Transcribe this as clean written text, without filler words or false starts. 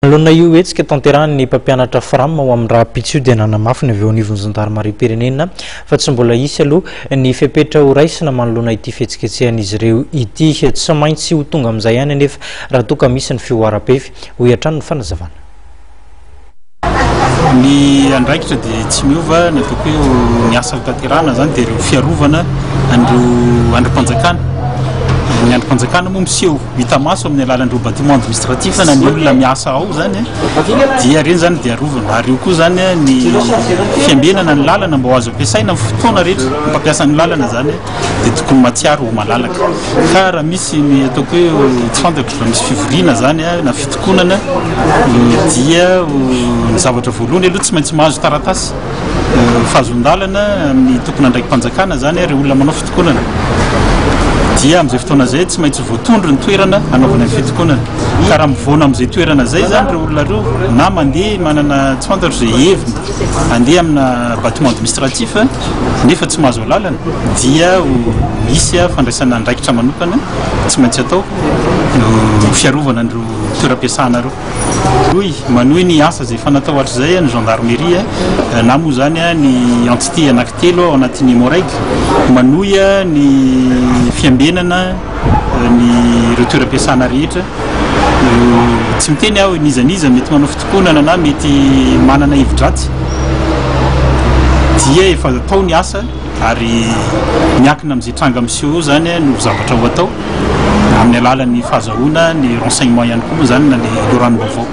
Manoloana io hetsika tanterahin'ny mpampianatra Fram ho amin'ny rahampitso io dia nanamafy ny avy eo anivon'ny zandarimariam-pirenena fa tsy mbola hisy aloha ny fepetra ho raisina manoloana ity fihetsiketsehan'izy ireo ity. Tsy maintsy ho tonga amin'izay ihany anefa raha toa ka misy ny fihoaram-pefy, hoy hatrany ny fanazavana. Ny andraikitra dia tsy miova, ny ataoko hoe ny asa ho tanterahana izany dia ireo fiarovana an'ireo andrim-panjakana. Ny andrim-panjakana moa miseho hita maso amin'ny alalan'ireo bâtiment administratif na ny olona miasa ao izany dia ireny izany dia arovana. Ary eo koa izany ny fiambenana ny lalana mba ho azo ampiasaina amin'ny fotoana rehetra. Ny mpampiasa ny lalana izany dia tokony mahatsiaro ho malalaka. Ka raha misy ny ataoko hoe tsy fantatro raha misy fivoriana izany na fitokonana dia ny zavatra voalohany aloha tsy maintsy mahazo taratasy fahazoan-dalana amin'ny tompon'andraiki-panjakana izany ireo olona manao fitokonana. Dia amin'izay fotoana izay tsy maintsy voatondro ny toerana hanaovana ny fitokonana. Ka raha mivoana amin'izay toerana izay izany ireo olona ireo na mandeha manana tsy fantatro izay heviny handeha amina bâtiment administratif nefa tsy mahazo alalana dia misy fandraisana andraikitra manokana tsy maintsy atao ho fiarovana an'ireo toeram-piasana ireo. Manohy, manohy ny asa izay efa natao hatrizay ny gendarmerie na moa izany ny entité anankitelo ao anatin'ny Emmo-Reg, manohy ny fiambenana ny ireo toeram-piasana rehetra. Tsy miteny aho n'iza n'iza mety manao fitokonana na mety manana hevi-dratsy dia efa atao ny asa ary miankina amin'izay tranga miseho eo izany no zavatra ho atao amin'ny alalan'ny fahazahoana ny renseignement ihany koa moa izany na ny loharanom-baovao.